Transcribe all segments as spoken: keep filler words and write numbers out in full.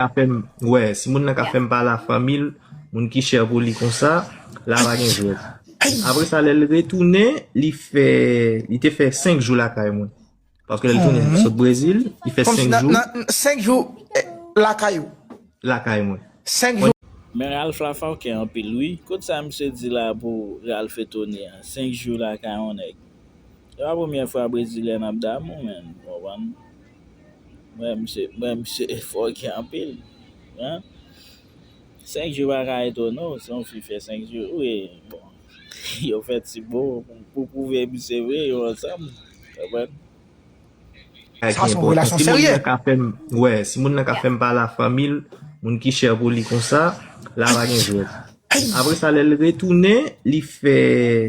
ka fè m, wè, si moun nan ka fè m pale a fanmi l, moun ki chè pou li konsa, la pa gen jwèt. Apre sa, lè l retounen, li fè, li te fè senk jou lakay mwen. Paske lè l tounen, li sot Brezil, li fè senk jou. Senk jou, eh, lakay ou? Lakay mwen. Senk jou. Men Ralph la fòkè anpil wi. Kote sa misye di la pou Ralph etone an? Senk jou lakay yon nèg. Se pa premyè fwa Brezilyen ap damou, menn. Ou konprann? Mwen, misye, mwen, misye fòkè anpil. Hein? Senk jou pa ka etone w, si yon fi fè senk jou. Wi, bon. Yo fè ti bo pou, pou pwouve misye vre, yo ansanm. Konprann? Sa se yon relasyon serye. Wè, si moun nan ka fè m pale a fanmi l, moun ki chè pou li konsa, la pa gen jwèt. Apre sa, lè l retounen, li fè,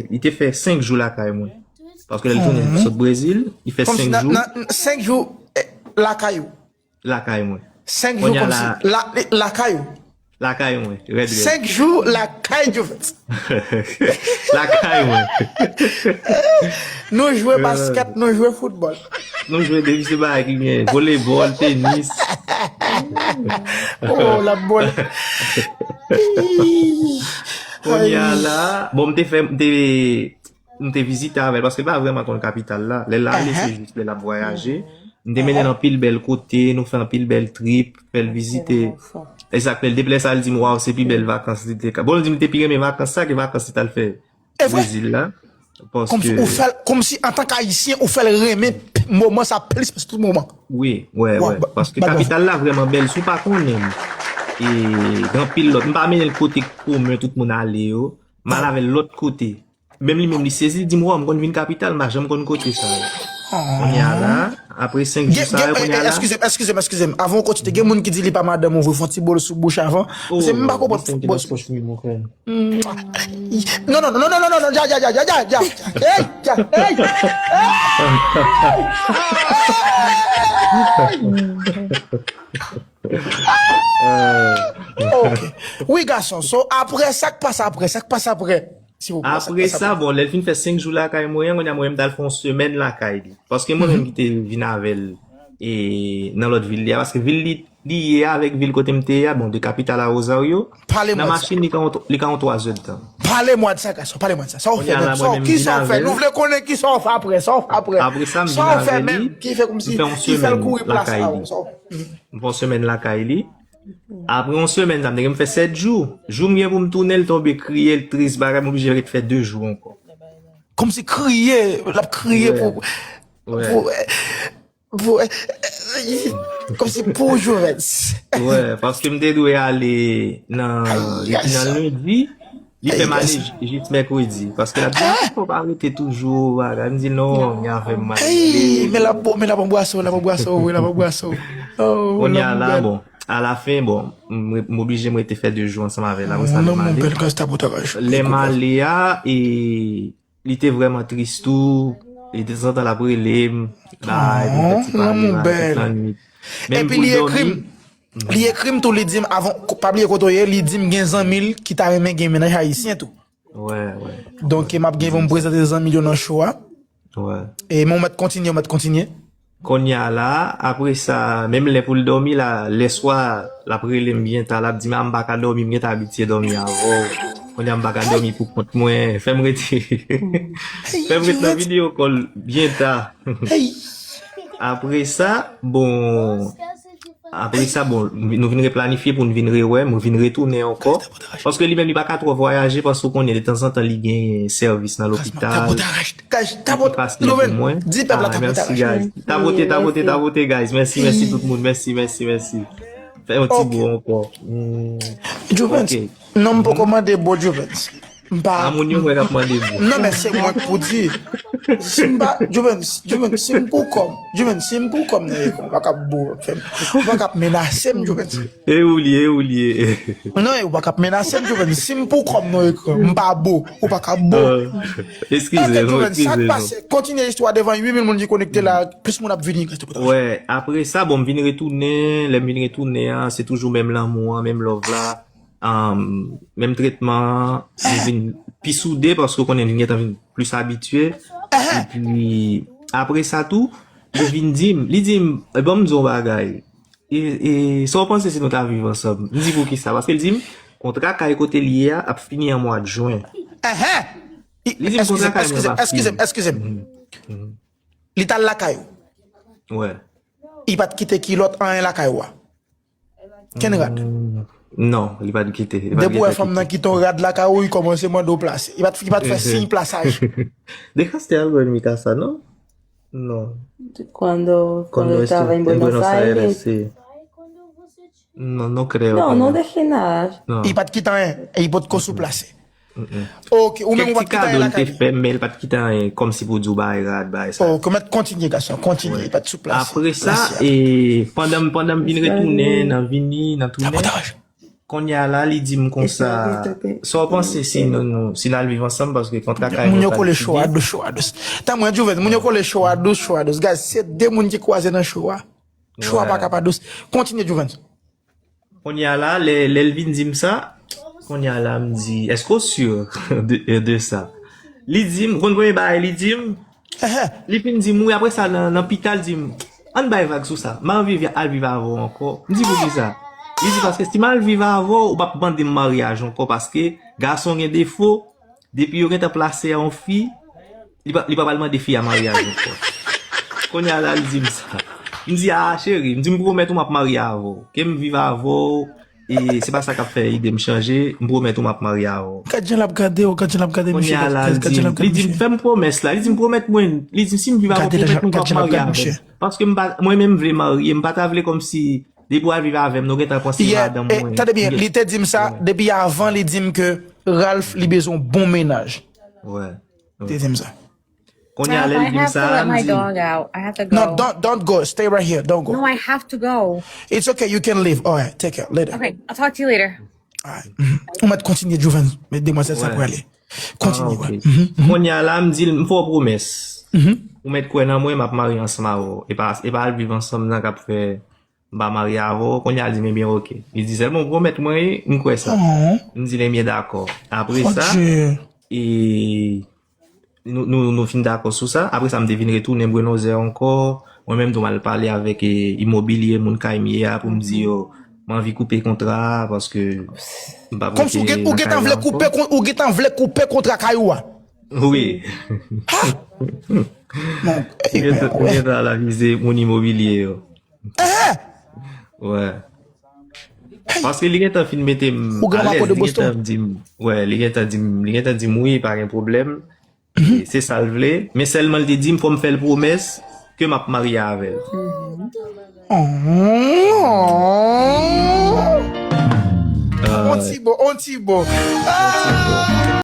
li te fè senk jou lakay mwen. Paske lè l tounen, li sot Brezil, li fè senk jou. Senk jou, eh, lakay ou? Lakay mwen. Senk jou kòmsi, la, lakay ou? Lakay mwen, rèd, rèd. Senk jou lakay Jouvens. Lakay mwen. Nou jwe baskèt, nou jwe foutbòl. Nou jwe de se bagay ki gen volebòl, tenis. Oh, la bòl. Kounye a la, bon, m te fè, m te, m te vizite avè l, paske l pa vrèman konn kapital la. Lè l ale, se jis lè l ap vwayaje. M te mennen l anpil bèl kote, nou fè anpil bèl trip, fè l vizite. Egzak, lè l deplase, l di m, waw, se pi bèl vakans li te ka. Bon, l di m, li te pi renmen vakans sa ke vakans li t al fè Brezil la. Kòmsi ou fè l, kòmsi antanke Ayisyen, ou fè l renmen moman sa plis pase tout moman. Wi, wè, wè. Paske kapital la vrèman bèl, si w pa konnen l. E gen anpil lòt. M pa mennen l kote komen tout moun ale yo. M al avè l lòt kote. Menm li menm, li sezi, li di m, waw, m konn vin kapital, m pa janm konn kote sa yo. Kounye a la, apre senk jou sa yo, kounye a la. Eskize m, eskize m, eskize m. Avan w kontinye, gen moun ki di li pa madanm ou vre, fè yon ti bo l sou bouch avan. Paske m pa konprann. Fè yon ti bo l sou bouch, wi, mon frè. Non, non, non, non, non, non, non, dja, dja, dja, dja, dja, dja. Hey, dja, hey, hey. Ok. Wi, gason. So, apre, sa k pase apre? Sa k pase apre? Silvouplè, sa k pase apre? Apre sa, bon, lè l fin fè senk jou lakay mwen, kounye a mwen menm, m t al fè yon semèn lakay li. Paske mwen menm ki te vin avè l e nan lòt vil li a, paske vil li, li ye a avèk vil kote m te ye a, bon, de kapital a Rosario, nan machin, li ka yon, li ka yon twa zè d tan. Pale mwa de sa, gason, pale mwa de sa. Sa w fè menm? Sa w, kisa w fè? Nou vle konnen kisa w fè apre, sa w fè apre. Apre sa, m vin avè li, m fè yon semèn lakay li. M fè yon semèn lakay li. Apre yon semèn, sa m te gen m fè sèt jou. Jou m gen pou m tounen, l tonbe kriye, l tris, bagay, m oblije ret fè de jou ankò. Kòmsi kriye, l ap kriye pou, pou, pou, kòmsi pou Jouvens. Wè, paske m te dwe ale nan, depi nan lendi, li fè m ale jis mèkredi. Paske l ap di, ah, fò w pa rete toujou, bagay. M di, non, gen afè m ale. Men l ap, men l ap anbrase w, l ap anbrase w, l ap anbrase w. Kounye a la, bon, alafen, bon, m, m oblije m rete fè de jou ansanm avè l. Apre sa, lè m ale, lè m ale a, e, li te vrèman tris tou. Li te tanzantan l ap rele m, bay, pou fè ti pale, bay, tout lannwit. Menm pou l dòmi. Li ekri m tou, li di m, avan, pa bliye kote w ye, li di m gen zanmi l ki ta renmen gen mennaj ayisyen tou. Wè, wè. Donk, m ap gen pou m prezante zanmi l yo nan show a. Wè. E men w mèt kontinye, w mèt kontinye. Kounye a la, apre sa, menm lè pou l dòmi la, lèswa, l ap rele m byen ta, l ap di m, a, m pa ka dòmi, m gentan abitye dòmi avè w. Kounye a, m pa ka dòmi pou kont mwen. Fè m rete. Fè m ret nan video call byen ta. Apre sa, bon, apre sa, bon, nou vin replanifye pou n vin rewè, mwen vin retounen ankò. Paske li menm, li pa ka twò vwayaje, paske w konnen, detanzantan, li gen sèvis nan lopital. Li pase pou mwen. Ah, mèsi, guys. Tapote, tapote, tapote, guys. Mèsi, mèsi tout moun. Mèsi, mèsi, mèsi. Fè yon ti bo ankò. Juvens, non, m poko mande bo, Juvens. M pa. A moun yo mwen k ap mande m. Non, men se mwen k pou di. Si m pa, Juvens, Juvens, si m pou kòm, Juvens, si m pou kòm nan ekran, ou pa k ap bo, fè m, ou pa k ap menase m, Juvens. E ou li ye, e ou li ye. Non, ou pa k ap menase m, Juvens. Si m pou kòm nan ekran, m pa bo, ou pa k ap bo. Eskize nou, eskize nou. Juvens, sa k pase? Kontinye istwa devan uit mil moun ki konekte la, plis moun ap vini. Wè, apre sa, bon, m vin retounen, lè m vin retounen an, se toujou menm lanmou an, menm love la. Menm tretman an, li vin pi soude paske w konnen li gentan vin plis abitye. Epi, apre sa tou, li vin di m, li di m, e, ban m di w yon bagay. E, e sa w panse si nou ta viv ansanm? M di poukisa? Paske l di m, kontra kay kote l ye a ap fini an mwa jen. Enhen! Li di m kontra kay mwen ap fini. Eskize m, eskize m. Li t al lakay ou. Wè. Li pa t kite kilòt anyen lakay ou a. Kenn rad. Non, li pa t kite. Depi w wè fanm nan kite yon rad lakay ou, li kòmanse mande w plase. Li pa t, li pa t fè siy plasaj. Dejaste algo en mi casa, ¿no? No. Cuando, cuando estaba en Buenos Aires. No, no creo. No, no dejé nada. No. Li pa t kite anyen. E li potko sou plase. Ok, ou menm ou pa t kite anyen lakay li. Fè, men li pa t kite anyen kòmsi pou di w bay rad, bay sa. Ok, mèt kontinye gason, kontinye, li pa t sou plase. Apre sa, e pandan pandan m vin retounen nan vini nan tounen, kounye a la li di m konsa, sa w panse si nou nou si n al viv ansanm, paske kontra kay moun yo kole show a dous, show a dous. Tan mwen Juvens, moun yo kole show a dous, show a dous. Guys, se de moun ki kwaze nan show a. Show a pa ka pa dous. Kontinye Juvens. Kounye a la, lè lè l vin di m sa, kounye a la m di, èske w si de, de sa? Li di m, ou konn premye bagay li di m? Li fin di m wi, apre sa nan, nan pita l di m, ann bay vag sou sa, m anvi al viv avè w ankò. M di poukisa? Li di paske si m al viv avè w, ou p ap mande m maryaj ankò paske gason gen defo, depi yo gentan plase a yon fi, li pa li pa pral mande fi a maryaj ankò. Kounye a la li di m sa. M di a cheri, m di m pwomèt ou m ap marye avè w. Ke m viv avè w, e se pa sa k ap fè ide m chanje, m pwomèt ou m ap marye avè w. Gad jan l ap gade w, gad jan l ap gade misye, gad jan l ap gade misye. Li di m fè m pwomès la, li di m pwomèt mwen, li di m si m viv avè w pwomèt mwen m ap marye avè w. Paske m pa, mwen menm m vle marye, m pa ta vle kòmsi depi w al viv avè m, nou gentan panse madanm mwen. Tande byen, li te di m sa, depi avan li di m ke Ralph li bezwen yon bon mennaj. Li te di m sa. Kounye a lè l di m sa, m di. No, don't, don't go. Stay right here. Don't go. No, I have to go. It's okay. You can leave. All right. Take care. Later. Okay. I'll talk to you later. Alright. Ou mèt kontinye, Juvens. Men demwazèl sa pral. Kontinye, wè. Kounye a la, m di l, m fè w pwomès. Ou mèt kwè nan mwen, m ap marye ansanm avè w. E pa, e pa al viv ansanm nan k ap fè m pa marye avè w. Kounye a l di m, ebyen, oke. Li di sèlman, ou pwomèt mwen, wi, m kwè sa. M di l, ebyen, dakò. Apre sa, e, nou, nou, nou fin dakò sou sa. Apre sa, m te vin retounen Buenos Aires ankò. Mwen menm tou, m al pale avèk e, imobilye, moun kay m ye a, pou m di yo, m anvi koupe kontra a, paske m p ap rete nan kay la ankò. Kòmsi ou gentan vle koupe, ou gentan vle koupe kontra kay ou a? Wi. M gentan, m gentan al avize moun imobilye yo. Wè. Paske li gentan fin mete m alèz, li gentan di m, wè, li gentan di m, li gentan di m wi, pa gen pwoblèm. Se sa l vle, men sèlman l te di m fò m fè l pwomès ke m ap marye avè l. On ti bo, on ti bo.